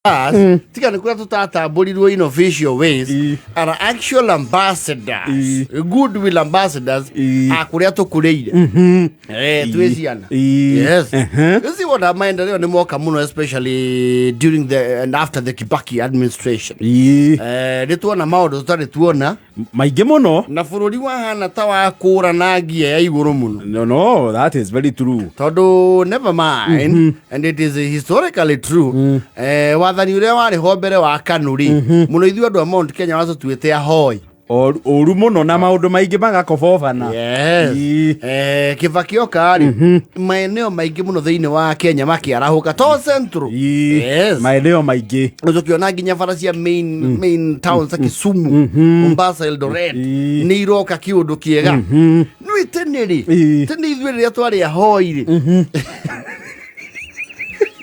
Us, tiga nä kå rä a tå tatambå in official ways, are actual ambassadors, goodwill ambassadors a kå rä a tå kå rä ire twä ciana. Yes. You see what, maendeleo nä moka må no, especially during the and after the Kibaki administration. Nä tuona maå ndå tå tarä tuona. Maingĩ mũno. Na bå rå ri wahana ta wakå ra na ngia ya igå rå må no. No, that is very true. Tondå never mind, and it is historically true, wathani å rä a warä ho mbere wa Kanu rä må no, ithuĩ andå a Mount Kenya watũtuĩte ahoi. Ũru mũno na maũndũ maingĩ magakobobana. Yes. Kibaki oka rĩ, maeneo maingĩ mũno thĩinĩ wa Kenya makĩarahũka to Central. Yes. Maeneo maingĩ. Tũkĩona nginya bara cia main towns ta Kisumu, Mombasa, Eldoret nĩ iroka kĩũndũ kĩega. Nĩ tene rĩ, tene ithuĩ rĩrĩa twarĩ ahoi rĩ,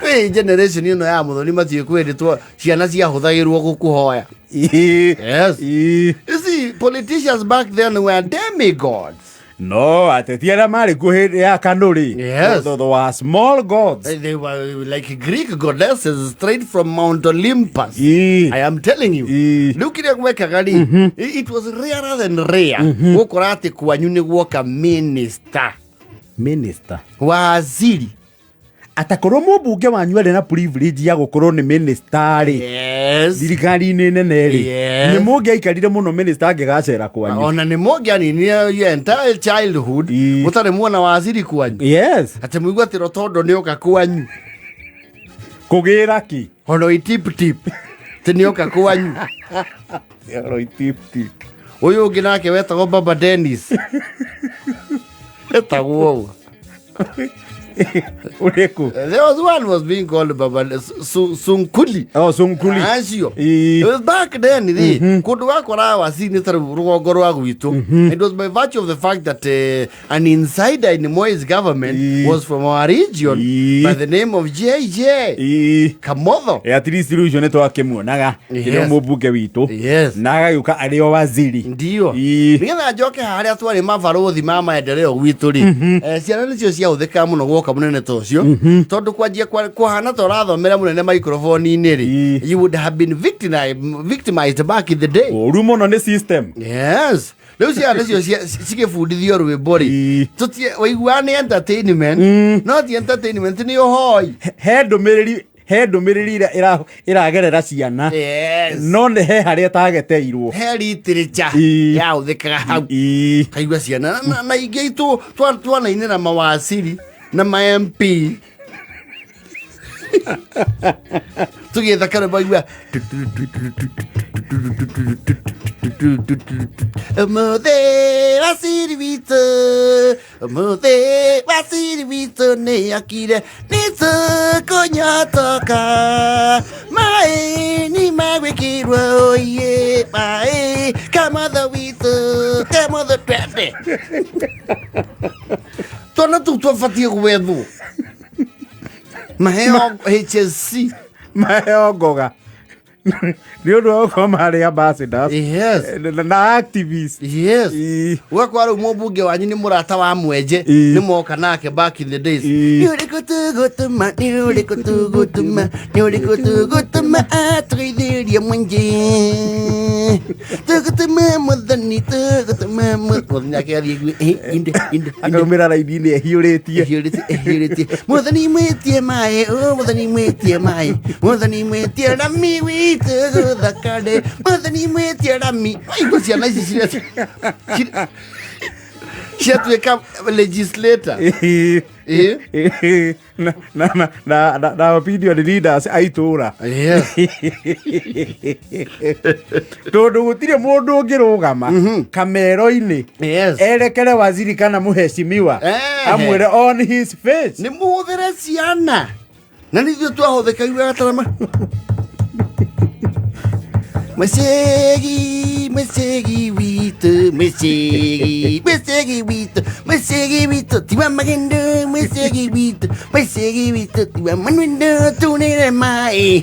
kwĩ generation ĩno ya Mũthoni matiĩ kwĩndĩ ciana ciahũthagĩrwo gũkũhoya. Yes. You see, politicians back then were demigods. No ateti arĩa marĩ kuo hĩndĩ ya Kanu rĩ, they were small gods. They were like Greek goddesses straight from Mount Olympus. I am telling you. Rĩu kĩrĩa gwekaga rĩ, it was rarer than rare gũkora atĩ kwanyu nĩ guoka minister. Minister. Waziri. Atakorwo mũmbunge wanyu arĩ na privilege ya gũkorwo nĩ minister rĩ, thirikari-inĩ nene rĩ, nĩ mũngĩaikarire mũno minister angĩgacera kwanyu. Ona nĩ mũngĩaninire your entire childhood mũtarĩ muona waziri kwanyu. Atĩ mũigua atĩ Rotondo nĩ oka kwanyu. Kũgĩra kĩ? Ona itiptip atĩ nĩ oka kwanyu. Oroitiptip. Ũyũ ũngĩ nake wetagwo Baba Dennis, etagwo ũguo. Ũrĩkũ? There was one was being called Baba Sunkuli. Oh, Sunkuli. Acio. It was back then rĩ, kũndũ wakora waziri nĩ ta rũgongo rwa gwitũ. It was by virtue of the fact that an insider in Moi's government was from our region by the name of JJ Kamotho. At least rĩu ũcio nĩ twakĩmuonaga kĩrĩa mũmbunge witũ na agagĩũka arĩ o waziri. Ndio. Nĩgetha njoke harĩa twarĩ mabarũthi ma maendeleo gwitũ rĩ, ciana nĩcio ciahũthĩkaga mũno gwoka mũnene ta ũcio, tondũ kwanjia kũhana ta ũrathomera mũnene microphone-inĩ rĩ, you would have been victimized back in the day. Ũru mũno nĩ system. Yes, rĩu ciana nĩcio cigĩbundithio rwĩmbo rĩ, tũtie waiguaga nĩ entertainment, no ti entertainment, nĩ ũhoi. He ndũmĩrĩri ĩrĩa ĩragerera ciana, no nĩ he harĩa ĩtageteirwo. He literature yahũthĩkaga hau. Kaigua ciana na ingĩ itũ twanainĩra mawaciri na ma MP tũgĩetha karwĩmbo igua ũmũthĩ waciri witũ, ũmũthĩ waciri witũ nĩ akire nĩ tũkũnyotoka maĩ nĩ magwĩkĩrwo oye maĩ Kamotho witũ, Kamotho twende twana tũu twabatiĩ gwethwo maheo HSC. Maheo ngoga nĩ ũndũ wa gũkorwo marĩ ambassadors na activists. Ũgakora rĩu mũmbunge wanyu nĩ mũrata wa Mwenje, nĩ moka nake back in the days. Nĩ ũrĩkũ tũgũtũma, nĩ ũrĩkũ tũgũtũma, nĩ ũrĩkũ tũgũtũma atũgeithĩrie Mwenje, tũgũtũma Mũthoni, tũgũtũma Mũthoni ake athiĩ inde inde inde. Akaumĩra raini-inĩ ehiũrĩtie. Ehiũrĩtie, ehiũrĩtie, Mũthoni mwĩtie maĩ, o Mũthoni mwĩtie maĩ, Mũthoni mwĩtie rami witũ gũthakare, Mũthoni mwĩtie rami. Waigua ciana ici ciatuĩka legislator. Na opinion leaders a itũra, tondũ gũtirĩ mũndũ ũngĩrũgama kamero-inĩ erekere waziri kana mũheshimiwa amwĩre on his face. Nĩ mũhũthĩre ciana na nĩ ithuĩ twahũthĩkairwo gatarama. Mwĩcegi, mwĩcegi witũ, mwĩcegi, mwĩcegi witũ, mwĩcegi witũ tiwa magendo, mwĩcegi witũ, mwĩcegi witũ tiwa manwendo, tunĩre maĩ.